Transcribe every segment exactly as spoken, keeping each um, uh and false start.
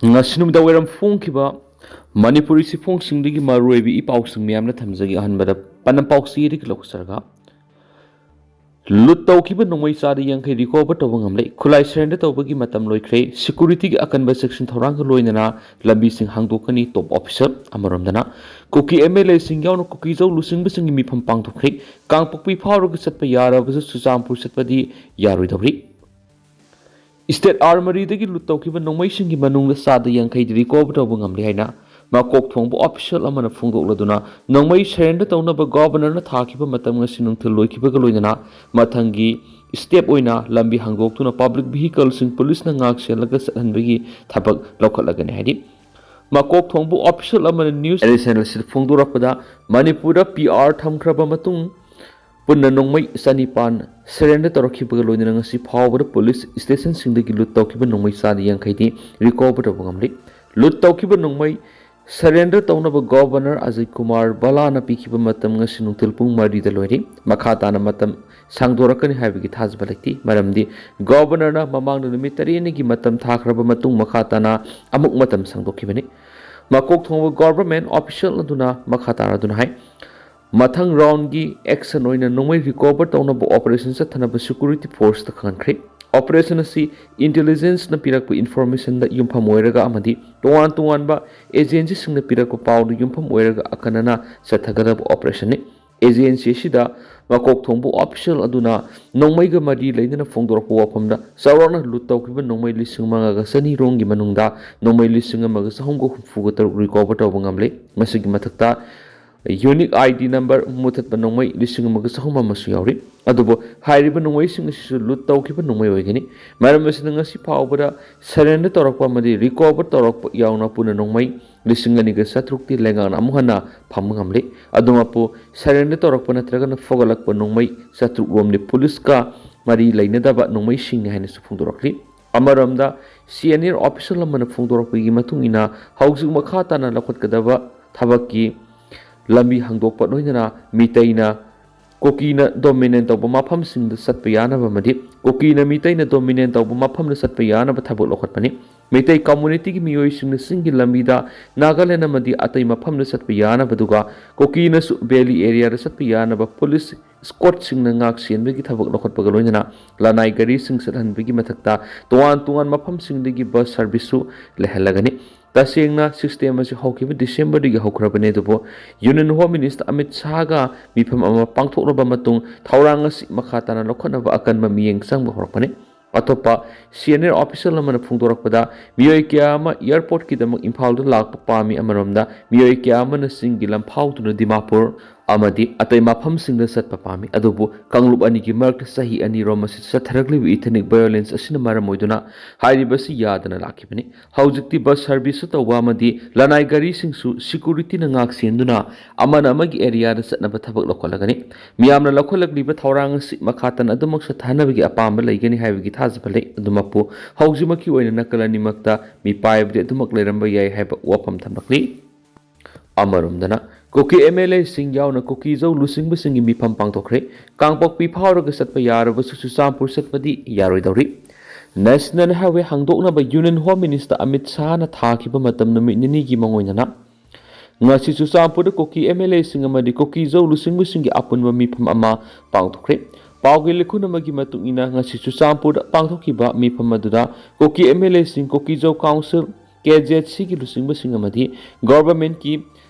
ꯉꯁꯤ ꯅꯨꯃꯤꯗꯥꯡ ꯋꯥꯏꯔꯝ ꯐꯣꯡꯈꯤꯕ ꯃꯅꯤꯄꯨꯔꯤ ꯆꯦꯐꯣꯡꯁꯤꯡꯗꯒꯤ ꯃꯔꯨꯑꯣꯏꯕ ꯏ ꯄꯥꯎꯁꯤꯡ ꯃꯌꯥꯝꯅ ꯊꯝꯖꯒꯦ꯫ ꯑꯍꯥꯟꯕꯗ ꯄꯅꯝ ꯄꯥꯎꯆꯦꯗꯒꯤ ꯂꯧꯖꯔꯒ, ꯂꯨꯠ ꯇꯧꯈꯤꯕ ꯅꯣꯡꯃꯩ ꯆꯥꯗ ꯌꯥꯡꯈꯩ ꯔꯤꯀꯣꯚꯔ ꯇꯧꯕ ꯉꯝꯂꯦ꯫ ꯈꯨꯠꯂꯥꯏ ꯁꯔꯦꯟꯗꯔ ꯇꯧꯕꯒꯤ ꯃꯇꯝ ꯂꯣꯏꯈ꯭ꯔꯦ꯫ ꯁꯦꯀ꯭ꯌꯨꯔꯤꯇꯤꯒꯤ ꯑꯀꯟꯕ ꯆꯦꯛꯁꯤꯟ ꯊꯧꯔꯥꯡꯒ ꯂꯣꯏꯅꯅ ꯂꯝꯕꯤꯁꯤꯡ ꯍꯥꯡꯗꯣꯛꯀꯅꯤ꯫ ꯇꯣꯞ ꯑꯣꯐꯤꯁꯔ ꯑꯃꯔꯣꯝꯗꯅ, ꯀꯨꯀꯤ ꯑꯦꯝ ꯑꯦꯜ ꯑꯦꯁꯤꯡ ꯌꯥꯎꯅ ꯀꯨꯀꯤꯖꯧ ꯂꯨꯆꯤꯡꯕꯁꯤꯡꯒꯤ ꯃꯤꯐꯝ ꯄꯥꯡꯊꯣꯛꯈ꯭ꯔꯦ꯫ ꯀꯥꯡꯄꯣꯛꯄꯤ ꯐꯥꯎꯔꯒ ꯆꯠꯄ ꯌꯥꯔꯕꯁꯨ ꯆꯨꯔꯆꯥꯟꯄꯨꯔ ꯆꯠꯄꯗꯤ ꯌꯥꯔꯣꯏꯗꯧꯔꯤ꯫ ꯏꯁꯇꯦꯠ ꯑꯥꯔꯃꯔꯤꯗꯒꯤ ꯂꯨꯠ ꯇꯧꯈꯤꯕ ꯅꯣꯡꯃꯩꯁꯤꯡꯒꯤ ꯃꯅꯨꯡꯗ ꯆꯥꯗ ꯌꯥꯡꯈꯩꯗꯤ ꯔꯤꯀꯣꯚꯔ ꯇꯧꯕ ꯉꯝꯂꯦ ꯍꯥꯏꯅ ꯃꯀꯣꯛ ꯊꯣꯡꯕ ꯑꯣꯐꯤꯁꯤꯌꯦꯜ ꯑꯃꯅ ꯐꯣꯡꯗꯣꯛꯂꯗꯨꯅ, ꯅꯣꯡꯃꯩ ꯁꯔꯦꯟꯗꯔ ꯇꯧꯅꯕ ꯒꯣꯚꯔꯅꯔꯅ ꯊꯥꯈꯤꯕ ꯃꯇꯝ ꯉꯁꯤ ꯅꯨꯡꯊꯤꯜ ꯂꯣꯏꯈꯤꯕꯒ ꯂꯣꯏꯅꯅ ꯃꯊꯪꯒꯤ ꯁ꯭ꯇꯦꯞ ꯑꯣꯏꯅ ꯂꯝꯕꯤ ꯍꯥꯡꯗꯣꯛꯇꯨꯅ ꯄꯕ꯭ꯂꯤꯛ ꯚꯤꯍꯤꯀꯜꯁꯤꯡ ꯄꯨꯂꯤꯁꯅ ꯉꯥꯛ ꯁꯦꯜꯂꯒ ꯆꯠꯍꯟꯕꯒꯤ ꯊꯕꯛ ꯂꯧꯈꯠꯂꯒꯅꯤ ꯍꯥꯏꯔꯤ꯫ ꯃꯀꯣꯛ ꯊꯣꯡꯕ ꯑꯣꯐꯤꯁꯤꯌꯦꯜ ꯑꯃꯅ ꯅ꯭ꯌꯨꯁ ꯑꯦꯖꯦꯟꯁꯤꯗ ꯐꯣꯡꯗꯣꯔꯛꯄꯗ, ꯃꯅꯤꯄꯨꯔꯗ ꯄꯤ ꯑꯥꯔ ꯊꯝꯈ꯭ꯔꯕ ꯃꯇꯨꯡ ꯄꯨꯟꯅ ꯅꯣꯡꯃꯩ ꯆꯅꯤꯄꯥꯟ ꯁꯔꯦꯟꯗꯔ ꯇꯧꯔꯛꯈꯤꯕꯒ ꯂꯣꯏꯅꯅ ꯉꯁꯤ ꯐꯥꯎꯕꯗ ꯄꯨꯂꯤꯁ ꯁ꯭ꯇꯦꯁꯟꯁꯤꯡꯗꯒꯤ ꯂꯨꯠ ꯇꯧꯈꯤꯕ ꯅꯣꯡꯃꯩ ꯆꯥꯗ ꯌꯥꯡꯈꯩꯗꯤ ꯔꯤꯀꯣꯚꯔ ꯇꯧꯕ ꯉꯝꯂꯤ꯫ ꯂꯨꯠ ꯇꯧꯈꯤꯕ ꯅꯣꯡꯃꯩ ꯁꯔꯦꯟꯗꯔ ꯇꯧꯅꯕ ꯒꯣꯚꯔꯅꯔ ꯑꯖꯌ ꯀꯨꯃꯥꯔ ꯚꯜꯂꯥꯅ ꯄꯤꯈꯤꯕ ꯃꯇꯝ ꯉꯁꯤ ꯅꯨꯡꯊꯤꯜ ꯄꯨꯡ ꯃꯔꯤꯗ ꯂꯣꯏꯔꯤ꯫ ꯃꯈꯥ ꯇꯥꯅ ꯃꯇꯝ ꯁꯥꯡꯗꯣꯔꯛꯀꯅꯤ ꯍꯥꯏꯕꯒꯤ ꯊꯥꯖꯕ ꯂꯩꯇꯦ, ꯃꯔꯝꯗꯤ ꯒꯣꯚꯔꯅꯔꯅ ꯃꯃꯥꯡꯗ ꯅꯨꯃꯤꯠ ꯇꯔꯦꯠꯅꯤꯒꯤ ꯃꯇꯝ ꯊꯥꯈ꯭ꯔꯕ ꯃꯇꯨꯡ ꯃꯈꯥ ꯇꯥꯅ ꯑꯃꯨꯛ ꯃꯇꯝ ꯁꯥꯡꯗꯣꯛꯈꯤꯕꯅꯤ꯫ ꯃꯀꯣꯛ ꯊꯣꯡꯕ ꯒꯣꯚꯔꯃꯦꯟ ꯑꯣꯐꯤꯁꯤꯌꯦꯜ ꯑꯗꯨꯅ ꯃꯈꯥ ꯇꯥꯔꯗꯨꯅ ꯍꯥꯏ, ꯃꯊꯪ ꯔꯥꯎꯟꯒꯤ ꯑꯦꯛꯁꯟ ꯑꯣꯏꯅ ꯅꯣꯡꯃꯩ ꯔꯤꯀꯣꯚꯔ ꯇꯧꯅꯕ ꯑꯣꯄꯔꯦꯁꯟ ꯆꯠꯊꯅꯕ ꯁꯦꯀ꯭ꯌꯨꯔꯤꯇꯤ ꯐꯣꯔꯁꯇ ꯈꯪꯍꯟꯈ꯭ꯔꯦ꯫ ꯑꯣꯄꯔꯦꯁꯟ ꯑꯁꯤ ꯏꯟꯇꯦꯂꯤꯖꯦꯟꯁꯅ ꯄꯤꯔꯛꯄ ꯏꯟꯐꯣꯔꯃꯦꯁꯟꯗ ꯌꯨꯝꯐꯝ ꯑꯣꯏꯔꯒ ꯑꯃꯗꯤ ꯇꯣꯉꯥꯟ ꯇꯣꯉꯥꯟꯕ ꯑꯦꯖꯦꯟꯁꯤꯁꯤꯡꯅ ꯄꯤꯔꯛꯄ ꯄꯥꯎꯗ ꯌꯨꯝꯐꯝ ꯑꯣꯏꯔꯒ ꯑꯈꯟꯅꯅ ꯆꯠꯊꯒꯗꯕ ꯑꯣꯄꯔꯦꯁꯟꯅꯤ꯫ ꯑꯦꯖꯦꯟꯁꯤ ꯑꯁꯤꯗ ꯃꯀꯣꯛ ꯊꯣꯡꯕ ꯑꯣꯐꯤꯁꯤꯌꯦꯜ ꯑꯗꯨꯅ ꯅꯣꯡꯃꯩꯒ ꯃꯔꯤ ꯂꯩꯅꯅ ꯐꯣꯡꯗꯣꯔꯛꯄ ꯋꯥꯐꯝꯗ ꯆꯥꯎꯔꯥꯛꯅ ꯂꯨꯠ ꯇꯧꯈꯤꯕ ꯅꯣꯡꯃꯩ ꯂꯤꯁꯤꯡ ꯃꯉꯥꯒ ꯆꯅꯤ ꯔꯣꯝꯒꯤ ꯃꯅꯨꯡꯗ ꯅꯣꯡꯃꯩ ꯂꯤꯁꯤꯡ ꯑꯃꯒ ꯆꯍꯨꯝꯒ ꯍꯨꯝꯐꯨꯒ ꯇꯔꯨꯛ ꯔꯤꯀꯣꯚꯔ ꯇꯧꯕ ꯉꯝꯂꯦ꯫ ꯃꯁꯤꯒꯤ ꯃꯊꯛꯇ ꯌꯨꯅꯤꯛ ꯑꯥꯏ ꯗꯤ ꯅꯝꯕꯔ ꯃꯨꯊꯠꯄ ꯅꯣꯡꯃꯩ ꯂꯤꯁꯤꯡ ꯑꯃꯒ ꯆꯍꯨꯝ ꯑꯃꯁꯨ ꯌꯥꯎꯔꯤ꯫ ꯑꯗꯨꯕꯨ ꯍꯥꯏꯔꯤꯕ ꯅꯣꯡꯃꯩꯁꯤꯡ ꯑꯁꯤꯁꯨ ꯂꯨꯠ ꯇꯧꯈꯤꯕ ꯅꯣꯡꯃꯩ ꯑꯣꯏꯒꯅꯤ꯫ ꯃꯔꯝ ꯑꯁꯤꯅ ꯉꯁꯤ ꯐꯥꯎꯕꯗ ꯁꯔꯦꯟꯗꯔ ꯇꯧꯔꯛꯄ ꯑꯃꯗꯤ ꯔꯤꯀꯣꯚꯔ ꯇꯧꯔꯛꯄ ꯌꯥꯎꯅ ꯄꯨꯟꯅ ꯅꯣꯡꯃꯩ ꯂꯤꯁꯤꯡ ꯑꯅꯤꯒ ꯆꯥꯇ꯭ꯔꯨꯛꯇꯤ ꯂꯩꯉꯥꯛꯅ ꯑꯃꯨꯛ ꯍꯟꯅ ꯐꯪꯕ ꯉꯝꯂꯤ꯫ ꯑꯗꯨꯃꯛꯄꯨ ꯁꯔꯦꯟꯗꯔ ꯇꯧꯔꯛꯄ ꯅꯠꯇ꯭ꯔꯒꯅ ꯐꯒꯠꯂꯛꯄ ꯅꯣꯡꯃꯩ ꯆꯥꯇ꯭ꯔꯨꯛ ꯔꯣꯝꯗꯤ ꯄꯨꯂꯤꯁꯀ ꯃꯔꯤ ꯂꯩꯅꯗꯕ ꯅꯣꯡꯃꯩꯁꯤꯡꯅꯤ ꯍꯥꯏꯅꯁꯨ ꯐꯣꯡꯗꯣꯔꯛꯂꯤ꯫ ꯑꯃꯔꯣꯝꯗ, ꯁꯤ ꯑꯦꯟ ꯑꯦ ꯑꯣꯐꯤꯁꯤꯌꯦꯜ ꯑꯃꯅ ꯐꯣꯡꯗꯣꯔꯛꯄꯒꯤ ꯃꯇꯨꯡ ꯏꯟꯅ, ꯍꯧꯖꯤꯛ ꯃꯈꯥ ꯇꯥꯅ ꯂꯧꯈꯠꯀꯗꯕ ꯊꯕꯛꯀꯤ ꯂꯝꯕꯤ ꯍꯥꯡꯗꯣꯛꯄ ꯂꯣꯏꯅꯅ ꯃꯤꯇꯩꯅ ꯀꯨꯀꯤꯅ ꯗꯣꯃꯤꯅꯦꯠ ꯇꯧꯕ ꯃꯐꯝꯁꯤꯡꯗ ꯆꯠꯄ ꯌꯥꯅꯕ ꯑꯃꯗꯤ ꯀꯨꯀꯤꯅ ꯃꯤꯇꯩꯅ ꯗꯣꯃꯤꯅꯦꯠ ꯇꯧꯕ ꯃꯐꯝꯗ ꯆꯠꯄ ꯌꯥꯅꯕ ꯊꯕꯛ ꯂꯧꯈꯠꯄꯅꯤ꯫ ꯃꯩꯇꯩ ꯀꯝꯃꯨꯅꯤꯇꯤꯒꯤ ꯃꯤꯑꯣꯏꯁꯤꯡꯅ ꯆꯤꯡꯒꯤ ꯂꯝꯕꯤꯗ ꯅꯥꯒꯥꯂꯦꯟ ꯑꯃꯗꯤ ꯑꯇꯩ ꯃꯐꯝꯗ ꯆꯠꯄ ꯌꯥꯅꯕ, ꯑꯗꯨꯒ ꯀꯨꯀꯤꯅꯁꯨ ꯚꯦꯂꯤ ꯑꯦꯔꯤꯌꯥꯗ ꯆꯠꯄ ꯌꯥꯅꯕ ꯄꯨꯂꯤꯁ ꯏꯁꯀꯣꯠꯁꯤꯡꯅ ꯉꯥꯛ ꯁꯦꯟꯕꯒꯤ ꯊꯕꯛ ꯂꯧꯈꯠꯄꯒ ꯂꯣꯏꯅꯅ ꯂꯅꯥꯏ ꯒꯥꯔꯤꯁꯤꯡ ꯆꯠꯍꯟꯕꯒꯤ ꯃꯊꯛꯇ ꯇꯣꯉꯥꯟ ꯇꯣꯉꯥꯟ ꯃꯐꯝꯁꯤꯡꯗꯒꯤ ꯕꯁ ꯁꯔꯚꯤꯁꯁꯨ ꯂꯩꯍꯜꯂꯒꯅꯤ꯫ ꯇꯁꯦꯡꯅ ꯁꯤꯁꯇꯦꯝ ꯑꯁꯤ ꯍꯧꯈꯤꯕ ꯗꯤꯁꯦꯝꯕꯔꯗꯒꯤ ꯍꯧꯈ꯭ꯔꯕꯅꯤ, ꯑꯗꯨꯕꯨ ꯌꯨꯅꯤꯌꯟ ꯍꯣꯝ ꯃꯤꯅꯤꯁꯇꯔ ꯑꯃꯤꯠ ꯁꯥꯍꯒ ꯃꯤꯐꯝ ꯑꯃ ꯄꯥꯡꯊꯣꯛꯂꯕ ꯃꯇꯨꯡ ꯊꯧꯔꯥꯡ ꯑꯁꯤ ꯃꯈꯥ ꯇꯥꯅ ꯂꯧꯈꯠꯅꯕ ꯑꯀꯟꯕ ꯃꯤꯠꯌꯦꯡ ꯆꯪꯕ ꯍꯧꯔꯛꯄꯅꯤ꯫ ꯑꯇꯣꯞꯄ ꯁꯤꯅꯤꯌꯔ ꯑꯣꯐꯤꯁꯤꯌꯦꯜ ꯑꯃꯅ ꯐꯣꯡꯗꯣꯔꯛꯄꯗ, ꯃꯤꯑꯣꯏ ꯀꯌꯥ ꯑꯃ ꯑꯦꯌꯔꯄꯣꯔꯠꯀꯤꯗꯃꯛ ꯏꯝꯐꯥꯜꯗ ꯂꯥꯛꯄ ꯄꯥꯝꯃꯤ, ꯑꯃꯔꯣꯝꯗ ꯃꯤꯑꯣꯏ ꯀꯌꯥ ꯑꯃꯅ ꯆꯤꯡꯒꯤ ꯂꯝꯐꯥꯎꯗꯨꯅ ꯗꯤꯃꯥꯄꯨꯔ ꯑꯃꯗꯤ ꯑꯇꯩ ꯃꯐꯝꯁꯤꯡꯗ ꯆꯠꯄ ꯄꯥꯝꯃꯤ꯫ ꯑꯗꯨꯕꯨ ꯀꯥꯡꯂꯨꯞ ꯑꯅꯤꯒꯤ ꯃꯔꯛꯇ ꯆꯍꯤ ꯑꯅꯤꯔꯣꯝ ꯑꯁꯤ ꯆꯠꯊꯔꯛꯂꯤꯕ ꯏꯊꯅꯤꯛ ꯚꯥꯏꯑꯣꯂꯦꯟꯁ ꯑꯁꯤꯅ ꯃꯔꯝ ꯑꯣꯏꯗꯨꯅ ꯍꯥꯏꯔꯤꯕꯁꯤ ꯌꯥꯗꯅ ꯂꯥꯛꯈꯤꯕꯅꯤ꯫ ꯍꯧꯖꯤꯛꯇꯤ ꯕꯁ ꯁꯔꯚꯤꯁꯁꯨ ꯇꯧꯕ ꯑꯃꯗꯤ ꯂꯅꯥꯏ ꯒꯥꯔꯤꯁꯤꯡꯁꯨ ꯁꯤꯀ꯭ꯌꯨꯔꯤꯇꯤꯅ ꯉꯥꯛ ꯁꯦꯟꯗꯨꯅ ꯑꯃꯅ ꯑꯃꯒꯤ ꯑꯦꯔꯤꯌꯥꯗ ꯆꯠꯅꯕ ꯊꯕꯛ ꯂꯧꯈꯠꯂꯒꯅꯤ꯫ ꯃꯤꯌꯥꯝꯅ ꯂꯧꯈꯠꯂꯛꯂꯤꯕ ꯊꯧꯔꯥꯡ ꯑꯁꯤ ꯃꯈꯥ ꯇꯥꯅ ꯑꯗꯨꯃꯛ ꯆꯠꯊꯅꯕꯒꯤ ꯑꯄꯥꯝꯕ ꯂꯩꯒꯅꯤ ꯍꯥꯏꯕꯒꯤ ꯊꯥꯖꯕ ꯂꯩ꯫ ꯑꯗꯨꯃꯛꯄꯨ ꯍꯧꯖꯤꯛꯃꯛꯀꯤ ꯑꯣꯏꯅ ꯅꯥꯀꯜ ꯑꯅꯤꯃꯛꯇ ꯃꯤꯄꯥꯏꯕꯗꯤ ꯑꯗꯨꯃꯛ ꯂꯩꯔꯝꯕ ꯌꯥꯏ ꯍꯥꯏꯕ ꯋꯥꯐꯝ ꯊꯝꯂꯛꯂꯤ꯫ ꯑꯃꯔꯣꯝꯗꯅ, ꯀꯨꯀꯤ ꯑꯦꯝ ꯑꯦꯜ ꯑꯦꯁꯤꯡ ꯌꯥꯎꯅ ꯀꯨꯀꯤꯖꯧ ꯂꯨꯆꯤꯡꯕꯁꯤꯡꯒꯤ ꯃꯤꯐꯝ ꯄꯥꯡꯊꯣꯛꯈ꯭ꯔꯦ꯫ ꯀꯥꯡꯄꯣꯛꯄꯤ ꯐꯥꯎꯔꯒ ꯆꯠꯄ ꯌꯥꯔꯕꯁꯨ ꯆꯨꯔꯆꯥꯟꯄꯨꯔ ꯆꯠꯄꯗꯤ ꯌꯥꯔꯣꯏꯗꯧꯔꯤ꯫ ꯅꯦꯁꯅꯦꯜ ꯍꯥꯏꯋꯦ ꯍꯥꯡꯗꯣꯛꯅꯕ ꯌꯨꯅꯤꯌꯟ ꯍꯣꯝ ꯃꯤꯅꯤꯁꯇꯔ ꯑꯃꯤꯠ ꯁꯥꯍꯅ ꯊꯥꯈꯤꯕ ꯃꯇꯝ ꯅꯨꯃꯤꯠ ꯅꯤꯅꯤꯒꯤ ꯃꯥꯡꯑꯣꯏꯅꯅ ꯉꯁꯤ ꯆꯨꯔꯆꯥꯟꯄꯨꯔꯗ ꯀꯨꯀꯤ ꯑꯦꯝ ꯑꯦꯜ ꯑꯦꯁꯤꯡ ꯑꯃꯗꯤ ꯀꯨꯀꯤꯖꯧ ꯂꯨꯆꯤꯡꯕꯁꯤꯡꯒꯤ ꯑꯄꯨꯟꯕ ꯃꯤꯐꯝ ꯑꯃ ꯄꯥꯡꯊꯣꯛꯈ꯭ꯔꯦ꯫ ꯄꯥꯎꯒꯤ ꯂꯤꯈꯨꯟ ꯑꯃꯒꯤ ꯃꯇꯨꯡ ꯏꯟꯅ, ꯉꯁꯤ ꯆꯨꯔꯆꯥꯟꯄꯨꯔꯗ ꯄꯥꯡꯊꯣꯛꯈꯤꯕ ꯃꯤꯐꯝ ꯑꯗꯨꯗ ꯀꯨꯀꯤ ꯑꯦꯝ ꯑꯦꯜ ꯑꯦꯁꯤꯡ, ꯀꯨꯀꯤꯖꯧ ꯀꯥꯎꯟꯁꯤꯜ, ꯀꯦ ꯖꯦꯠ ꯁꯤꯒꯤ ꯂꯨꯆꯤꯡꯕꯁꯤꯡ ꯑꯃꯗꯤ ꯒꯣꯚꯔꯟꯃꯦꯟꯠꯀꯤ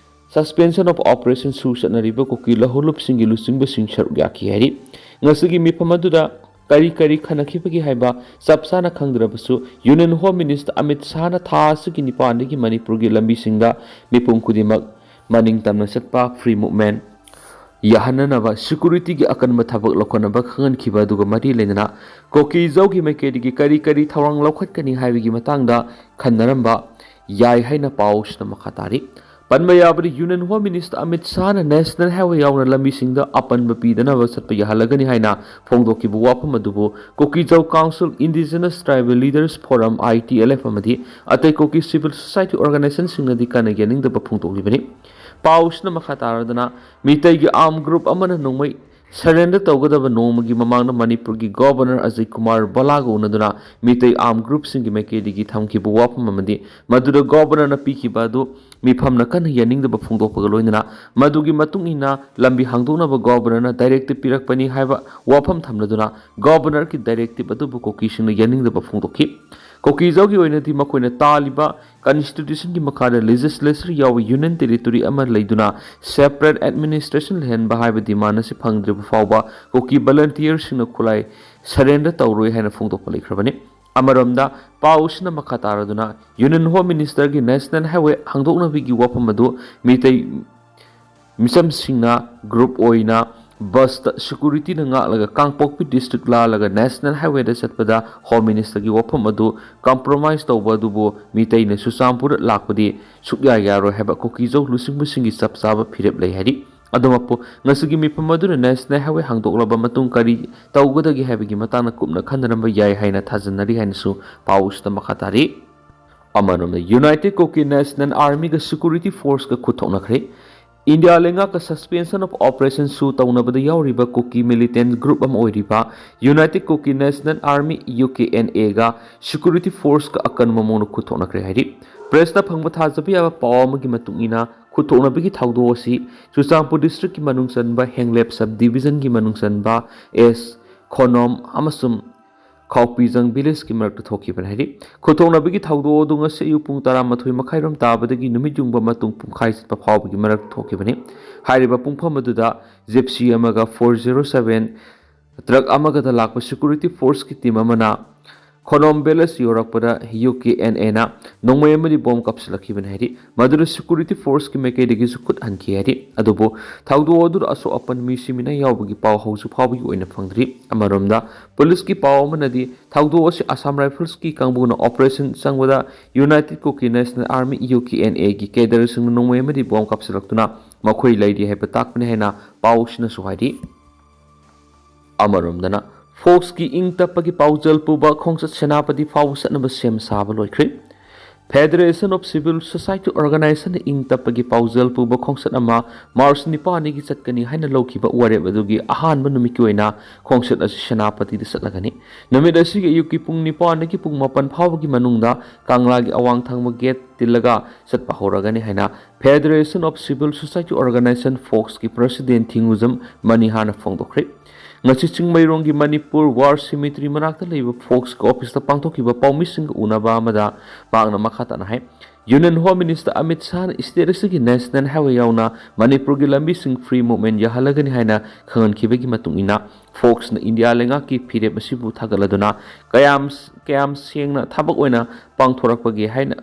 ꯁꯁꯄꯦꯟꯁꯟ ꯑꯣꯐ ꯑꯣꯄꯔꯦꯁꯟ ꯁꯨ ꯆꯠꯅꯔꯤꯕ ꯀꯨꯀꯤ ꯂꯧꯍꯧꯂꯨꯞꯁꯤꯡꯒꯤ ꯂꯨꯆꯤꯡꯕꯁꯤꯡ ꯁꯔꯨꯛ ꯌꯥꯈꯤ ꯍꯥꯏꯔꯤ꯫ ꯉꯁꯤꯒꯤ ꯃꯤꯐꯝ ꯑꯗꯨꯗ ꯀꯔꯤ ꯀꯔꯤ ꯈꯟꯅꯈꯤꯕꯒꯦ ꯍꯥꯏꯕ ꯆꯞ ꯆꯥꯅ ꯈꯪꯗ꯭ꯔꯕꯁꯨ, ꯌꯨꯅꯤꯌꯟ ꯍꯣꯝ ꯃꯤꯅꯤꯁꯇꯔ ꯑꯃꯤꯠ ꯁꯥꯍꯅ ꯊꯥ ꯑꯁꯤꯒꯤ ꯅꯤꯄꯥꯟꯗꯒꯤ ꯃꯅꯤꯄꯨꯔꯒꯤ ꯂꯝꯕꯤꯁꯤꯡꯗ ꯃꯤꯄꯨꯝ ꯈꯨꯗꯤꯡꯃꯛ ꯃꯅꯤꯡ ꯇꯝꯅ ꯆꯠꯄ, ꯐ꯭ꯔꯤ ꯃꯨꯚꯃꯦꯟꯠ ꯌꯥꯍꯟꯅꯅꯕ ꯁꯤꯀ꯭ꯌꯨꯔꯤꯇꯤꯒꯤ ꯑꯀꯟꯕ ꯊꯕꯛ ꯂꯧꯈꯠꯅꯕ ꯈꯪꯍꯟꯈꯤꯕ ꯑꯗꯨꯒ ꯃꯔꯤ ꯂꯩꯅꯅ ꯀꯨꯀꯤꯖꯧꯒꯤ ꯃꯥꯏꯀꯩꯗꯒꯤ ꯀꯔꯤ ꯀꯔꯤ ꯊꯧꯔꯥꯡ ꯂꯧꯈꯠꯀꯅꯤ ꯍꯥꯏꯕꯒꯤ ꯃꯇꯥꯡꯗ ꯈꯟꯅꯔꯝꯕ ꯌꯥꯏ ꯍꯥꯏꯅ ꯄꯥꯎꯁꯤꯅ ꯃꯈꯥ ꯇꯥꯔꯤ꯫ ꯄꯟꯕ ꯌꯥꯕꯗꯤ, ꯌꯨꯅꯤꯌꯟ ꯍꯣꯝ ꯃꯤꯅꯤꯁꯇꯔ ꯑꯃꯤꯠ ꯁꯥꯍꯅ ꯅꯦꯁꯅꯦꯜ ꯍꯥꯏꯋꯦ ꯌꯥꯎꯅ ꯂꯝꯕꯤꯁꯤꯡꯗ ꯑꯄꯟꯕ ꯄꯤꯗꯅꯕ ꯆꯠꯄ ꯌꯥꯍꯜꯂꯒꯅꯤ ꯍꯥꯏꯅ ꯐꯣꯡꯗꯣꯛꯈꯤꯕ ꯋꯥꯐꯝ ꯑꯗꯨꯕꯨ ꯀꯨꯀꯤꯖꯧ council, indigenous tribal leaders form, ꯑꯥꯏ ꯇꯤ ꯑꯦꯜ ꯑꯦꯐ, ꯑꯃꯗꯤ ꯑꯇꯩ ꯀꯨꯀꯤ ꯁꯤꯚꯤꯜ ꯁꯣꯁꯥꯏꯇꯤ ꯑꯣꯔꯒꯅꯥꯏꯖꯦꯁꯟꯁꯤꯡꯅꯗꯤ ꯀꯟꯅ ꯌꯥꯅꯤꯡꯗꯕ ꯐꯣꯡꯗꯣꯛꯂꯤꯕꯅꯤ꯫ ꯄꯥꯎꯁꯤꯅ ꯃꯈꯥ ꯇꯥꯔꯗꯨꯅ, ꯃꯤꯇꯩꯒꯤ ꯑꯥꯔꯝ ꯒ꯭ꯔꯨꯞ ꯑꯃꯅ ꯅꯣꯡꯃꯩ ꯁꯔꯦꯟꯗꯔ ꯇꯧꯒꯗꯕ ꯅꯣꯡꯃꯒꯤ ꯃꯃꯥꯡꯗ ꯃꯅꯤꯄꯨꯔꯒꯤ ꯒꯣꯕꯔꯅꯔ ꯑꯖꯌ ꯀꯨꯃꯥꯔ ꯕꯂꯥꯒ ꯎꯅꯗꯨꯅ ꯃꯤꯇꯩ ꯑꯥꯔꯝ ꯒ꯭ꯔꯨꯞꯁꯤꯡꯒꯤ ꯃꯥꯏꯀꯩꯗꯒꯤ ꯊꯝꯈꯤꯕ ꯋꯥꯐꯝ ꯑꯃꯗꯤ ꯃꯗꯨꯗ ꯒꯣꯕꯔꯅꯔꯅ ꯄꯤꯈꯤꯕ ꯑꯗꯨ ꯃꯤꯐꯝꯅ ꯀꯟꯅ ꯌꯥꯅꯤꯡꯗꯕ ꯐꯣꯡꯗꯣꯛꯄꯒ ꯂꯣꯏꯅꯅ ꯃꯗꯨꯒꯤ ꯃꯇꯨꯡ ꯏꯟꯅ ꯂꯝꯕꯤ ꯍꯥꯡꯗꯣꯛꯅꯕ ꯒꯣꯕꯔꯅꯔꯅ ꯗꯥꯏꯔꯦꯛꯇꯤꯚ ꯄꯤꯔꯛꯄꯅꯤ ꯍꯥꯏꯕ ꯋꯥꯐꯝ ꯊꯝꯂꯗꯨꯅ ꯒꯣꯕꯔꯅꯔꯒꯤ ꯗꯥꯏꯔꯦꯛꯇꯤꯚ ꯑꯗꯨꯕꯨ ꯀꯨꯀꯤꯁꯤꯡꯅ ꯌꯥꯅꯤꯡꯗꯕ ꯐꯣꯡꯗꯣꯛꯈꯤ꯫ ꯀꯨꯀꯤꯖꯥꯎꯒꯤ ꯑꯣꯏꯅꯗꯤ ꯃꯈꯣꯏꯅ ꯇꯥꯜꯂꯤꯕ ꯀꯟꯁꯇꯤꯇ꯭ꯌꯨꯁꯟꯒꯤ ꯃꯈꯥꯗ ꯂꯦꯖꯤꯁꯂꯦꯆꯔ ꯌꯥꯎꯕ ꯌꯨꯅꯤꯌꯟ ꯇꯦꯔꯤꯇꯣꯔꯤ ꯑꯃ ꯂꯩꯗꯨꯅ ꯁꯦꯄꯔꯦꯠ ꯑꯦꯗꯃꯤꯅꯤꯁꯇ꯭ꯔꯦꯁꯟ ꯂꯩꯍꯟꯕ ꯍꯥꯏꯕ ꯗꯤꯃꯥꯟ ꯑꯁꯤ ꯐꯪꯗ꯭ꯔꯤꯕ ꯐꯥꯎꯕ ꯀꯨꯀꯤ ꯚꯣꯂꯟꯇꯤꯌꯔꯁꯤꯡꯅ ꯈꯨꯠꯂꯥꯏ ꯁꯔꯦꯟꯗꯔ ꯇꯧꯔꯣꯏ ꯍꯥꯏꯅ ꯐꯣꯡꯗꯣꯛꯄ ꯂꯩꯈ꯭ꯔꯕꯅꯤ꯫ ꯑꯃꯔꯣꯝꯗ ꯄꯥꯎ ꯑꯁꯤꯅ ꯃꯈꯥ ꯇꯥꯔꯗꯨꯅ ꯌꯨꯅꯤꯌꯟ ꯍꯣꯝ ꯃꯤꯅꯤꯁꯇꯔꯒꯤ ꯅꯦꯁꯅꯦꯜ ꯍꯥꯏꯋꯦ ꯍꯥꯡꯗꯣꯛꯅꯕꯒꯤ ꯋꯥꯐꯝ ꯑꯗꯨ ꯃꯤꯇꯩ ꯃꯤꯆꯝꯁꯤꯡꯅ ꯒ꯭ꯔꯨꯞ ꯑꯣꯏꯅ ꯕꯁꯇ ꯁꯦꯀꯨꯔꯤꯇꯤꯅ ꯉꯥꯛꯂꯒ ꯀꯥꯡꯄꯣꯛꯄꯤ ꯗꯤꯁꯇ꯭ꯔꯤꯛ ꯂꯥꯜꯂꯒ ꯅꯦꯁꯅꯦꯜ ꯍꯥꯏꯋꯦꯗ ꯆꯠꯄꯗ ꯍꯣꯝ ꯃꯤꯅꯤꯁꯇꯔꯒꯤ ꯋꯥꯐꯝ ꯑꯗꯨ ꯀꯝꯄ꯭ꯔꯣꯃꯥꯏꯁ ꯇꯧꯕ ꯑꯗꯨꯕꯨ ꯃꯤꯇꯩꯅ ꯆꯨꯔꯆꯥꯟꯄꯨꯔꯗ ꯂꯥꯛꯄꯗꯤ ꯁꯨꯛꯌꯥ ꯌꯥꯔꯣꯏ ꯍꯥꯏꯕ ꯀꯨꯀꯤꯖꯧ ꯂꯨꯆꯤꯡꯕꯁꯤꯡꯒꯤ ꯆꯞ ꯆꯥꯕ ꯐꯤꯔꯦꯞ ꯂꯩ ꯍꯥꯏꯔꯤ꯫ ꯑꯗꯨꯃꯛꯄꯨ ꯉꯁꯤꯒꯤ ꯃꯤꯐꯝ ꯑꯗꯨꯅ ꯅꯦꯁꯅꯦꯜ ꯍꯥꯏꯋꯦ ꯍꯥꯡꯗꯣꯛꯂꯕ ꯃꯇꯨꯡ ꯀꯔꯤ ꯇꯧꯒꯗꯒꯦ ꯍꯥꯏꯕꯒꯤ ꯃꯇꯥꯡꯗ ꯀꯨꯞꯅ ꯈꯟꯅꯔꯝꯕ ꯌꯥꯏ ꯍꯥꯏꯅ ꯊꯥꯖꯅꯔꯤ ꯍꯥꯏꯅꯁꯨ ꯄꯥꯎ ꯑꯁꯤꯗ ꯃꯈꯥ ꯇꯥꯔꯤ꯫ ꯑꯃꯔꯣꯝꯗ ꯌꯨꯅꯥꯏꯇꯦꯗ ꯀꯨꯀꯤ ꯅꯦꯁꯅꯦꯜ ꯑꯥꯔꯃꯤꯒ ꯁꯦꯀꯨꯔꯤꯇꯤ ꯐꯣꯔꯁꯀ ꯈꯨꯠ ꯊꯣꯛꯅꯈ꯭ꯔꯦ꯫ ꯏꯟꯗꯤꯌꯥ ꯂꯩꯉꯥꯛꯀ ꯁꯁꯄꯦꯟꯁꯟ ꯑꯣꯐ ꯑꯣꯄꯔꯦꯁꯟꯁꯨ ꯇꯧꯅꯕꯗ ꯌꯥꯎꯔꯤꯕ ꯀꯨꯀꯤ ꯃꯤꯂꯤꯇꯦꯟ ꯒ꯭ꯔꯨꯞ ꯑꯃ ꯑꯣꯏꯔꯤꯕ United Kuki national army, U K N ꯑꯦꯒ ꯁꯦꯀꯨꯔꯤꯇꯤ ꯐꯣꯔꯁꯀ ꯑꯀꯟꯕ ꯃꯑꯣꯡꯗ ꯈꯨꯠ ꯊꯣꯛꯅꯈ꯭ꯔꯦ ꯍꯥꯏꯔꯤ꯫ ꯄ꯭ꯔꯦꯁꯇ ꯐꯪꯕ ꯊꯥꯖꯕ ꯌꯥꯕ ꯄꯥꯎ ꯑꯃꯒꯤ ꯃꯇꯨꯡ ꯏꯟꯅ, ꯈꯨꯠ ꯊꯣꯛꯅꯕꯒꯤ ꯊꯧꯗꯣꯛ ꯑꯁꯤ ꯆꯨꯔꯆꯥꯟꯄꯨꯔ ꯗꯤꯁꯇ꯭ꯔꯤꯛꯀꯤ ꯃꯅꯨꯡ ꯆꯟꯕ ꯍꯦꯡꯂꯦꯞ ꯁꯕ ꯗꯤꯕꯤꯖꯟꯒꯤ ꯃꯅꯨꯡ ꯆꯟꯕ ꯑꯦꯁ ꯈꯣꯅꯣꯝ ꯑꯃꯁꯨꯡ ꯈꯥꯎꯄꯤꯖꯪ ꯚꯤꯂꯦꯖꯀꯤ ꯃꯔꯛꯇ ꯊꯣꯛꯈꯤꯕꯅꯤ ꯍꯥꯏꯔꯤ꯫ ꯈꯨꯠꯊꯣꯛꯅꯕꯒꯤ ꯊꯧꯗꯣꯛ ꯑꯗꯨ ꯉꯁꯤ ꯑꯌꯨꯛ ꯄꯨꯡ ꯇꯔꯥꯃꯥꯊꯣꯏ ꯃꯈꯥꯏꯔꯣꯝ ꯇꯥꯕꯗꯒꯤ ꯅꯨꯃꯤꯠ ꯌꯨꯡꯕ ꯃꯇꯨꯡ ꯄꯨꯡꯈꯥꯏ ꯆꯠꯄ ꯐꯥꯎꯕꯒꯤ ꯃꯔꯛꯇ ꯊꯣꯛꯈꯤꯕꯅꯤ꯫ ꯍꯥꯏꯔꯤꯕ ꯄꯨꯡꯐꯝ ꯑꯗꯨꯗ ꯖꯤꯞꯁꯤ ꯑꯃꯒ ꯐꯣꯔ ꯖꯦꯔꯣ ꯁꯕꯦꯟ ꯇ꯭ꯔꯛ ꯑꯃꯒꯗ ꯂꯥꯛꯄ ꯁꯦꯀꯨꯔꯤꯇꯤ ꯐꯣꯔꯁꯀꯤ ꯇꯤꯝ ꯑꯃꯅ ꯈꯣꯅꯣꯝ ꯚꯤꯂꯦꯖ ꯌꯧꯔꯛꯄꯗ ꯌꯨ ꯀꯦ ꯑꯦꯟ ꯑꯦꯅ ꯅꯣꯡꯃꯩ ꯑꯃꯗꯤ ꯕꯣꯝ ꯀꯥꯞꯁꯤꯜꯂꯛꯈꯤꯕꯅꯤ ꯍꯥꯏꯔꯤ꯫ ꯃꯗꯨꯗ ꯁꯦꯀꯨꯔꯤꯇꯤ ꯐꯣꯔꯁꯀꯤ ꯃꯥꯏꯀꯩꯗꯒꯤꯁꯨ ꯈꯨꯠ ꯍꯟꯈꯤ ꯍꯥꯏꯔꯤ꯫ ꯑꯗꯨꯕꯨ ꯊꯧꯗꯣꯛ ꯑꯗꯨꯗ ꯑꯁꯣꯛ ꯑꯄꯟ ꯃꯤ ꯁꯤꯃꯤꯅꯥ ꯌꯥꯎꯕꯒꯤ ꯄꯥꯎ ꯍꯧꯖꯤꯛ ꯐꯥꯎꯕꯒꯤ ꯑꯣꯏꯅ ꯐꯪꯗ꯭ꯔꯤ꯫ ꯑꯃꯔꯣꯝꯗ ꯄꯨꯂꯤꯁꯀꯤ ꯄꯥꯎ ꯑꯃꯅꯗꯤ ꯊꯧꯗꯣꯛ ꯑꯁꯤ ꯑꯁꯥꯝ ꯔꯥꯏꯐꯜꯁꯀꯤ ꯀꯥꯡꯕꯨꯅ ꯑꯣꯄꯔꯦꯁꯟ ꯆꯪꯕꯗ united Kuki national army, U K N ꯑꯦꯒꯤ ꯀꯦꯗꯔꯁꯤꯡꯅ ꯅꯣꯡꯃꯩ ꯑꯃꯗꯤ ꯕꯣꯝ ꯀꯥꯞꯁꯤꯜꯂꯛꯇꯨꯅ ꯃꯈꯣꯏ ꯂꯩꯔꯤ ꯍꯥꯏꯕ ꯇꯥꯛꯄꯅꯤ ꯍꯥꯏꯅ ꯄꯥꯎ ꯑꯁꯤꯅꯁꯨ ꯍꯥꯏꯔꯤ꯫ ꯑꯃꯔꯣꯝꯗꯅ ꯐꯣꯛꯁꯀꯤ ꯏꯪ ꯇꯞꯄꯒꯤ ꯄꯥꯎꯖꯦꯜ ꯄꯨꯕ ꯈꯣꯡꯆꯠ ꯁꯦꯅꯥꯄꯇꯤ ꯐꯥꯎꯕ ꯆꯠꯅꯕ ꯁꯦꯝ ꯁꯥꯕ ꯂꯣꯏꯈ꯭ꯔꯦ꯫ Federation of Civil Society Organization ꯏꯪ ꯇꯞꯄꯒꯤ ꯄꯥꯎꯖꯦꯜ ꯄꯨꯕ ꯈꯣꯡꯆꯠ ꯑꯃ ꯃꯥꯔꯆ ꯅꯤꯄꯥꯟꯗꯒꯤ ꯆꯠꯀꯅꯤ ꯍꯥꯏꯅ ꯂꯧꯈꯤꯕ ꯋꯥꯔꯦꯞ ꯑꯗꯨꯒꯤ ꯑꯍꯥꯟꯕ ꯅꯨꯃꯤꯠꯀꯤ ꯑꯣꯏꯅ ꯈꯣꯡꯆꯠ ꯑꯁꯤ ꯁꯦꯅꯥꯄꯇꯤꯗ ꯆꯠꯂꯒꯅꯤ꯫ ꯅꯨꯃꯤꯠ ꯑꯁꯤꯒꯤ ꯑꯌꯨꯛꯀꯤ ꯄꯨꯡ ꯅꯤꯄꯥꯟꯗꯒꯤ ꯄꯨꯡ ꯃꯥꯄꯟ ꯐꯥꯎꯕꯒꯤ ꯃꯅꯨꯡꯗ ꯀꯪꯂꯥꯒꯤ ꯑꯋꯥꯡ ꯊꯪꯕ ꯒꯦꯠ ꯇꯤꯜꯂꯒ ꯆꯠꯄ ꯍꯧꯔꯒꯅꯤ ꯍꯥꯏꯅ Federation of Civil Society Organization, ꯐꯣꯛꯁꯀꯤ president ꯊꯤꯡꯉꯨꯖꯝ ꯃꯅꯤꯍꯥꯅ ꯐꯣꯡꯗꯣꯛꯈ꯭ꯔꯦ꯫ ꯉꯁꯤ ꯆꯤꯡꯃꯩꯔꯣꯡꯒꯤ ꯃꯅꯤꯄꯨꯔ War Cemetery ꯃꯅꯥꯛꯇ ꯂꯩꯕ ꯐꯣꯛꯁꯀꯤ ꯑꯣꯐꯤꯁꯇ ꯄꯥꯡꯊꯣꯛꯈꯤꯕ ꯄꯥꯎꯃꯤꯁꯤꯡꯒ ꯎꯅꯕ ꯑꯃꯗ ꯃꯍꯥꯛꯅ ꯃꯈꯥ ꯇꯥꯅ ꯍꯥꯏ, Union Home Minister Amit ꯁꯥꯍꯅ state ꯑꯁꯤꯒꯤ national highway ꯌꯥꯎꯅ ꯃꯅꯤꯄꯨꯔꯒꯤ ꯂꯝꯕꯤꯁꯤꯡ free movement ꯌꯥꯍꯜꯂꯒꯅꯤ ꯍꯥꯏꯅ ꯈꯪꯍꯟꯈꯤꯕꯒꯤ ꯃꯇꯨꯡ ꯏꯟꯅ, ꯐꯣꯛꯁꯅ ꯏꯟꯗꯤꯌꯥ ꯂꯩꯉꯥꯛꯀꯤ ꯐꯤꯔꯦꯞ ꯑꯁꯤꯕꯨ ꯊꯥꯒꯠꯂꯗꯨꯅ ꯀꯌꯥꯝ, ꯀꯌꯥꯝ ꯁꯦꯡꯅ ꯊꯕꯛ ꯑꯣꯏꯅ ꯄꯥꯡꯊꯣꯔꯛꯄꯒꯦ ꯍꯥꯏꯅ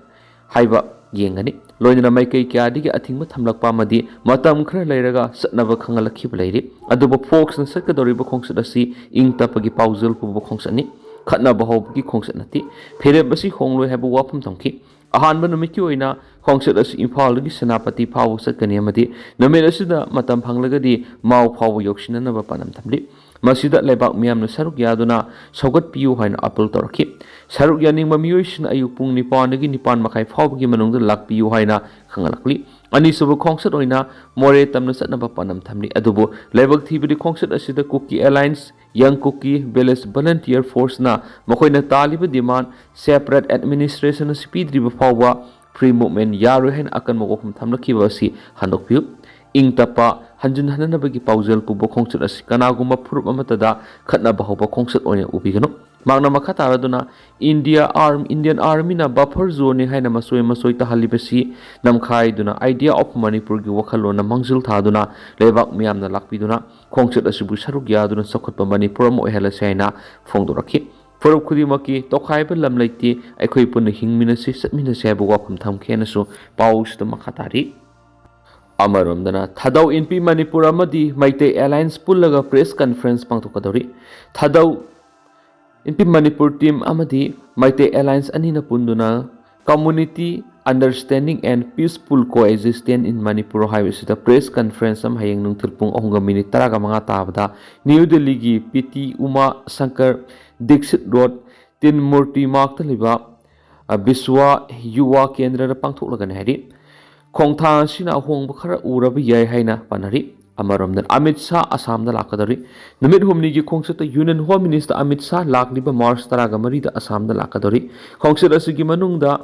ꯍꯥꯏꯕ ꯌꯦꯡꯒꯅꯤ꯫ ꯂꯣꯏꯅꯅ ꯃꯥꯏꯀꯩ ꯀꯌꯥꯗꯒꯤ ꯑꯊꯤꯡꯕ ꯊꯝꯂꯛꯄ ꯑꯃꯗꯤ ꯃꯇꯝ ꯈꯔ ꯂꯩꯔꯒ ꯆꯠꯅꯕ ꯈꯪꯍꯜꯂꯛꯈꯤꯕ ꯂꯩꯔꯤ꯫ ꯑꯗꯨꯕꯨ ꯐꯣꯛꯁꯅ ꯆꯠꯀꯗꯧꯔꯤꯕ ꯈꯣꯡꯆꯠ ꯑꯁꯤ ꯏꯪ ꯇꯞꯄꯒꯤ ꯄꯥꯎꯖꯦꯜ ꯄꯨꯕ ꯈꯣꯡꯆꯠꯅꯤ, ꯈꯠꯅꯕ ꯍꯧꯕꯒꯤ ꯈꯣꯡꯆꯠ ꯅꯠꯇꯦ꯫ ꯐꯤꯔꯦꯞ ꯑꯁꯤ ꯍꯣꯡꯂꯣꯏ ꯍꯥꯏꯕ ꯋꯥꯐꯝ ꯊꯝꯈꯤ꯫ ꯑꯍꯥꯟꯕ ꯅꯨꯃꯤꯠꯀꯤ ꯑꯣꯏꯅ ꯈꯣꯡꯆꯠ ꯑꯁꯤ ꯏꯝꯐꯥꯜꯗꯒꯤ ꯁꯦꯅꯥꯄꯇꯤ ꯐꯥꯎꯕ ꯆꯠꯀꯅꯤ ꯑꯃꯗꯤ ꯅꯨꯃꯤꯠ ꯑꯁꯤꯗ ꯃꯇꯝ ꯐꯪꯂꯒꯗꯤ ꯃꯥꯎ ꯐꯥꯎꯕ ꯌꯧꯁꯤꯟꯅꯅꯕ ꯄꯥꯟꯗꯝ ꯊꯝꯂꯤ꯫ ꯃꯁꯤꯗ ꯂꯩꯕꯥꯛ ꯃꯤꯌꯥꯝꯅ ꯁꯔꯨꯛ ꯌꯥꯗꯨꯅ ꯁꯧꯒꯠꯄꯤꯌꯨ ꯍꯥꯏꯅ ꯑꯥꯄꯤꯜ ꯇꯧꯔꯛꯈꯤ꯫ ꯁꯔꯨꯛ ꯌꯥꯅꯤꯡꯕ ꯃꯤꯑꯣꯏꯁꯤꯡꯅ ꯑꯌꯨꯛ ꯄꯨꯡ ꯅꯤꯄꯥꯟꯗꯒꯤ ꯅꯤꯄꯥꯟ ꯃꯈꯥꯏ ꯐꯥꯎꯕꯒꯤ ꯃꯅꯨꯡꯗ ꯂꯥꯛꯄꯤꯌꯨ ꯍꯥꯏꯅ ꯈꯪꯍꯜꯂꯛꯂꯤ꯫ ꯑꯅꯤꯁꯨꯕ ꯈꯣꯡꯆꯠ ꯑꯣꯏꯅ ꯃꯣꯔꯦ ꯇꯝꯅ ꯆꯠꯅꯕ ꯄꯥꯟꯗꯝ ꯊꯝꯂꯤ꯫ ꯑꯗꯨꯕꯨ ꯂꯥꯏꯕꯛ ꯊꯤꯕꯗꯤ ꯈꯣꯡꯆꯠ ꯑꯁꯤꯗ Kuki Alliance, Young Kuki Village Volunteer Force ꯅ ꯃꯈꯣꯏꯅ ꯇꯥꯜꯂꯤꯕ demand separate administration ꯑꯁꯤ ꯄꯤꯗ꯭ꯔꯤꯕ ꯐꯥꯎꯕ free movement ꯌꯥꯔꯣꯏ ꯍꯥꯏꯅ ꯑꯀꯟꯕ ꯋꯥꯐꯝ ꯊꯝꯂꯛꯈꯤꯕ ꯑꯁꯤ ꯍꯟꯗꯣꯛꯄꯤꯌꯨ꯫ ꯏꯪ ꯇꯞꯄ ꯍꯟꯖꯤꯟ ꯍꯟꯅꯅꯕꯒꯤ ꯄꯥꯎꯖꯦꯜ ꯄꯨꯕ ꯈꯣꯡꯆꯠ ꯑꯁꯤ ꯀꯅꯥꯒꯨꯝꯕ ꯐꯨꯔꯨꯞ ꯑꯃꯠꯇꯗ ꯈꯠꯅꯕ ꯍꯧꯕ ꯈꯣꯡꯆꯠ ꯑꯣꯏꯅ ꯎꯕꯤꯒꯅꯨ꯫ ꯃꯍꯥꯛꯅ ꯃꯈꯥ ꯇꯥꯔꯗꯨꯅ, India Arm-, Indian Army ꯅ buffer zone ꯅꯤ ꯍꯥꯏꯅ ꯃꯆꯣꯏ ꯃꯆꯣꯏ ꯇꯥꯍꯜꯂꯤꯕꯁꯤ ꯅꯝꯈꯥꯏꯗꯨꯅ Idea of Manipur ꯒꯤ ꯋꯥꯈꯜꯂꯣꯟꯅ ꯃꯥꯡꯖꯤꯜ ꯊꯥꯗꯨꯅ ꯂꯩꯕꯥꯛ ꯃꯤꯌꯥꯝꯅ ꯂꯥꯛꯄꯤꯗꯨꯅ ꯈꯣꯡꯆꯠ ꯑꯁꯤꯕꯨ ꯁꯔꯨꯛ ꯌꯥꯗꯨꯅ ꯆꯥꯎꯈꯠꯄ ꯃꯅꯤꯄꯨꯔ ꯑꯃ ꯑꯣꯏꯍꯜꯂꯁꯤ ꯍꯥꯏꯅ ꯐꯣꯡꯗꯣꯔꯛꯈꯤ꯫ ꯐꯨꯔꯨꯞ ꯈꯨꯗꯤꯡꯃꯛꯀꯤ ꯇꯣꯈꯥꯏꯕ ꯂꯝ ꯂꯩꯇꯦ, ꯑꯩꯈꯣꯏ ꯄꯨꯟꯅ ꯍꯤꯡꯃꯤꯟꯅꯁꯤ, ꯆꯠꯃꯤꯟꯅꯁꯤ ꯍꯥꯏꯕ ꯋꯥꯐꯝ ꯊꯝꯈꯤ ꯍꯥꯏꯅꯁꯨ ꯄꯥꯎꯁꯤꯗ ꯃꯈꯥ ꯇꯥꯔꯤ꯫ ꯑꯃꯔꯣꯝꯗꯅ ꯊꯥꯗꯧ ꯏꯟꯄꯤ ꯃꯅꯤꯄꯨꯔ ꯑꯃꯗꯤ ꯃꯩꯇꯩ Alliance ꯄꯨꯜꯂꯒ press conference ꯄꯥꯡꯊꯣꯛꯀꯗꯧꯔꯤ꯫ ꯊꯥꯗꯧ ꯏꯟꯄꯤ ꯃꯅꯤꯄꯨꯔ team ꯑꯃꯗꯤ ꯃꯩꯇꯩ Alliance ꯑꯅꯤꯅ ꯄꯨꯟꯗꯨꯅ Community Understanding and Peaceful Coexistence in Manipur ꯍꯥꯏꯕꯁꯤꯗ press conference ꯑꯃ ꯍꯌꯦꯡ ꯅꯨꯡꯊꯤꯜ ꯄꯨꯡ ꯑꯍꯨꯝꯒ ꯃꯤꯅꯤꯠ ꯇꯔꯥꯒ ꯃꯉꯥ ꯇꯥꯕꯗ ꯅ꯭ꯌꯨ ꯗꯤꯜꯂꯤꯒꯤ ꯄꯤ ꯇꯤ ꯎꯃꯥ ꯁꯪꯀꯔ ꯗꯤꯛꯁꯤꯠ ꯔꯣꯗ, ꯇꯤꯟ ꯃꯨꯔꯇꯤ ꯃꯥꯔꯛꯇ ꯂꯩꯕ ꯕꯤꯁ꯭ꯋ ꯌꯨꯋꯥ ꯀꯦꯟꯗ꯭ꯔꯗ ꯄꯥꯡꯊꯣꯛꯂꯒꯅꯤ ꯍꯥꯏꯔꯤ꯫ ꯈꯣꯡꯊꯥꯡ ꯑꯁꯤꯅ ꯑꯍꯣꯡꯕ ꯈꯔ ꯎꯔꯕ ꯌꯥꯏ ꯍꯥꯏꯅ ꯄꯥꯅꯔꯤ꯫ ꯑꯃꯔꯣꯝꯗ ꯑꯃꯤꯠ ꯁꯥꯍ ꯑꯁꯥꯝꯗ ꯂꯥꯛꯀꯗꯧꯔꯤ꯫ ꯅꯨꯃꯤꯠ ꯍꯨꯝꯅꯤꯒꯤ ꯈꯣꯡꯆꯠꯇ Union Home Minister Amit Shah ꯂꯥꯛꯂꯤꯕ ꯃꯥꯔꯆ ꯇꯔꯥꯒ ꯃꯔꯤꯗ ꯑꯁꯥꯝꯗ ꯂꯥꯛꯀꯗꯧꯔꯤ꯫ ꯈꯣꯡꯆꯠ ꯑꯁꯤꯒꯤ ꯃꯅꯨꯡꯗ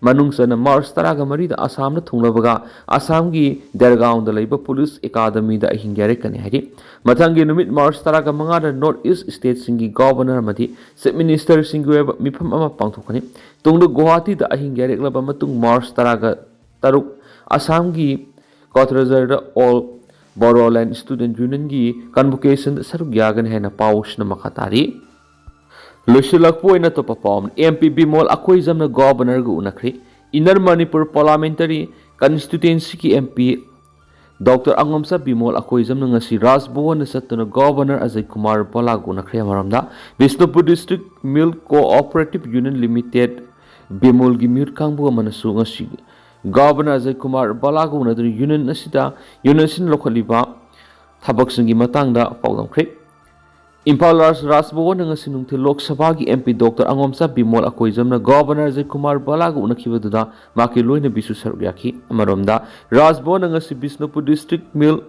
ꯃꯅꯨꯡ ꯆꯟꯅ ꯃꯥꯔꯆ ꯇꯔꯥꯒ ꯃꯔꯤꯗ ꯑꯁꯥꯝꯗ ꯊꯨꯡꯂꯕꯒ ꯑꯁꯥꯝꯒꯤ ꯗꯦꯔꯒꯥꯎꯟꯗ ꯂꯩꯕ ꯄꯨꯂꯤꯁ ꯑꯦꯀꯥꯗꯃꯤꯗ ꯑꯍꯤꯡ ꯌꯥꯔꯦꯛꯀꯅꯤ ꯍꯥꯏꯔꯤ꯫ ꯃꯊꯪꯒꯤ ꯅꯨꯃꯤꯠ ꯃꯥꯔꯆ ꯇꯔꯥꯒ ꯃꯉꯥꯗ North East stateꯁꯤꯡꯒꯤ ꯒꯣꯚꯔꯅꯔ ꯑꯃꯗꯤ ꯆꯤꯐ ꯃꯤꯅꯤꯁꯇꯔꯁꯤꯡꯒꯤ ꯑꯣꯏꯕ ꯃꯤꯐꯝ ꯑꯃ ꯄꯥꯡꯊꯣꯛꯀꯅꯤ꯫ ꯇꯨꯡꯗ ꯒꯨꯋꯥꯍꯥꯇꯤꯗ ꯑꯍꯤꯡ ꯌꯥꯔꯦꯛꯂꯕ ꯃꯇꯨꯡ ꯃꯥꯔꯆ ꯇꯔꯥꯒ ꯇꯔꯨꯛ ꯑꯁꯥꯝꯒꯤ ꯀꯣꯀ꯭ꯔꯥꯖꯥꯔꯗ All Bodoland Student Unionꯒꯤ convocationꯗ ꯁꯔꯨꯛ ꯌꯥꯒꯅꯤ ꯍꯥꯏꯅ ꯄꯥꯎꯁꯤꯅ ꯃꯈꯥ ꯇꯥꯔꯤ꯫ ꯂꯣꯏꯁꯤꯜꯂꯛꯄ ꯑꯣꯏꯅ ꯑꯇꯣꯞꯄ ꯄꯥꯎ ꯑꯃꯅ, MP ꯕꯤꯃꯣꯜ ꯑꯀꯣꯏꯖꯝꯅ ꯒꯣꯚꯔꯅꯔꯒ ꯎꯅꯈ꯭ꯔꯦ꯫ Inner Manipur Parliamentary Constituencyꯒꯤ MP ꯗꯣꯛꯇꯔ ꯑꯉꯣꯝꯆꯥ ꯕꯤꯃꯣꯜ ꯑꯀꯣꯏꯖꯝꯅ ꯉꯁꯤ ꯔꯥꯖ ꯚꯋꯟꯗ ꯆꯠꯇꯨꯅ ꯒꯣꯚꯔꯅꯔ ꯑꯖꯌ ꯀꯨꯃꯥꯔ ꯚꯜꯂꯥꯒ ꯎꯅꯈ꯭ꯔꯦ꯫ ꯑꯃꯔꯣꯝꯗ, Bishnupur District Milk Cooperative Union Limited ꯕꯤꯃꯣꯜꯒꯤ ꯃꯤꯍꯨꯠ ꯀꯥꯡꯕꯨ ꯑꯃꯅꯁꯨ ꯉꯁꯤ ꯒꯣꯚꯔꯅꯔ ꯑꯖꯌ ꯀꯨꯃꯥꯔ ꯚꯜꯂꯥꯒ ꯎꯅꯗꯨꯅ ꯌꯨꯅꯤꯌꯟ ꯑꯁꯤꯗ, ꯌꯨꯅꯤꯌꯟ ꯑꯁꯤꯅ ꯂꯧꯈꯠꯂꯤꯕ ꯊꯕꯛꯁꯤꯡꯒꯤ ꯃꯇꯥꯡꯗ ꯄꯥꯎꯗꯝꯈ꯭ꯔꯦ꯫ ꯏꯝꯐꯥꯜ ꯔꯥꯖ ꯔꯥꯖ ꯚꯋꯟꯗ ꯉꯁꯤ ꯅꯨꯡꯊꯤꯜ ꯂꯣꯛ ꯁꯚꯥꯒꯤ MP doctor Angomcha Bimol ꯑꯀꯣꯏꯖꯝꯅ governor Ajay Kumar ꯚꯜꯂꯥꯒ ꯎꯅꯈꯤꯕꯗꯨꯗ ꯃꯍꯥꯛꯀꯤ ꯂꯣꯏꯅꯕꯤꯁꯨ ꯁꯔꯨꯛ ꯌꯥꯈꯤ꯫ ꯑꯃꯔꯣꯝꯗ, ꯔꯥꯖ ꯚꯋꯟꯗ ꯉꯁꯤ Bishnupur District Milk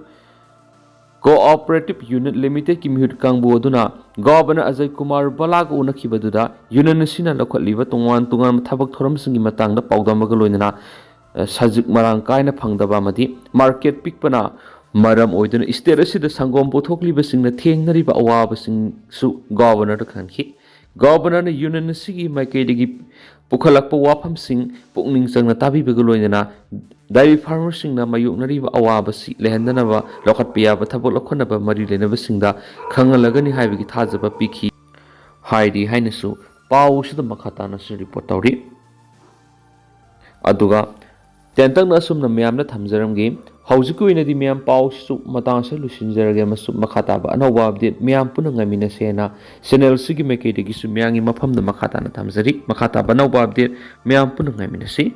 Cooperative Unit Limitedꯀꯤ ꯃꯤꯍꯨꯠ ꯀꯥꯡꯕꯨ ꯑꯗꯨꯅ ꯒꯣꯚꯔꯅꯔ ꯑꯖꯌ ꯀꯨꯃꯥꯔ ꯚꯜꯂꯥꯒ ꯎꯅꯈꯤꯕꯗꯨꯗ ꯌꯨꯅꯤꯌꯟ ꯑꯁꯤꯅ ꯂꯧꯈꯠꯂꯤꯕ ꯇꯣꯉꯥꯟ ꯇꯣꯉꯥꯟꯕ ꯊꯕꯛ ꯊꯧꯔꯝꯁꯤꯡꯒꯤ ꯃꯇꯥꯡꯗ ꯄꯥꯎꯗꯝꯕꯒ ꯂꯣꯏꯅꯅ, ꯑ, ꯁꯖꯤꯛ ꯃꯔꯥꯡ ꯀꯥꯏꯅ ꯐꯪꯗꯕ ꯑꯃꯗꯤ ꯃꯥꯔꯀꯦꯠ ꯄꯤꯛꯄꯅ ꯃꯔꯝ ꯑꯣꯏꯗꯨꯅ ꯁ꯭ꯇꯦꯠ ꯑꯁꯤꯗ ꯁꯪꯒꯣꯝ ꯄꯨꯊꯣꯛꯂꯤꯕꯁꯤꯡꯅ ꯊꯦꯡꯅꯔꯤꯕ ꯑꯋꯥꯕꯁꯤꯡꯁꯨ ꯒꯣꯚꯔꯅꯔꯗ ꯈꯪꯍꯟꯈꯤ꯫ ꯒꯣꯚꯔꯅꯔꯅ ꯌꯨꯅꯤꯌꯟ ꯑꯁꯤꯒꯤ ꯃꯥꯏꯀꯩꯗꯒꯤ ꯄꯨꯈꯠꯂꯛꯄ ꯋꯥꯐꯝꯁꯤꯡ ꯄꯨꯛꯅꯤꯡ ꯆꯪꯅ ꯇꯥꯕꯤꯕꯒ ꯂꯣꯏꯅꯅ ꯗꯥꯏꯔꯤ ꯐꯥꯔꯃꯔꯁꯤꯡꯅ ꯃꯥꯌꯣꯛꯅꯔꯤꯕ ꯑꯋꯥꯕꯁꯤ ꯂꯩꯍꯟꯗꯅꯕ ꯂꯧꯈꯠꯄ ꯌꯥꯕ ꯊꯕꯛ ꯂꯧꯈꯠꯅꯕ ꯃꯔꯤ ꯂꯩꯅꯕꯁꯤꯡꯗ ꯈꯪꯍꯜꯂꯒꯅꯤ ꯍꯥꯏꯕꯒꯤ ꯊꯥꯖꯕ ꯄꯤꯈꯤ ꯍꯥꯏꯔꯤ ꯍꯥꯏꯅꯁꯨ ꯄꯥꯎꯁꯤꯗ ꯃꯈꯥ ꯇꯥꯅꯁꯨ ꯔꯤꯄꯣꯔꯠ ꯇꯧꯔꯤ꯫ ꯑꯗꯨꯒ ꯇꯦꯟꯇꯛꯅ ꯑꯁꯨꯝꯅ ꯃꯌꯥꯝꯗ ꯊꯝꯖꯔꯝꯒꯦ꯫ ꯍꯧꯖꯤꯛꯀꯤ ꯑꯣꯏꯅꯗꯤ ꯃꯌꯥꯝ ꯄꯥꯎꯁꯤꯁꯨ ꯃꯇꯥꯡ ꯑꯁꯤꯗ ꯂꯣꯏꯁꯤꯟꯖꯔꯒꯦ ꯑꯃꯁꯨꯡ ꯃꯈꯥ ꯇꯥꯕ ꯑꯅꯧꯕ update ꯃꯌꯥꯝ ꯄꯨꯟꯅ ꯉꯥꯏꯃꯤꯟꯅꯁꯦꯅ channel ꯑꯁꯤꯒꯤ ꯃꯥꯏꯀꯩꯗꯒꯤꯁꯨ ꯃꯌꯥꯝꯒꯤ ꯃꯐꯝꯗ ꯃꯈꯥ ꯇꯥꯅ ꯊꯝꯖꯔꯤ꯫ ꯃꯈꯥ ꯇꯥꯕ ꯑꯅꯧꯕ update ꯃꯌꯥꯝ ꯄꯨꯟꯅ ꯉꯥꯏꯃꯤꯟꯅꯁꯤ꯫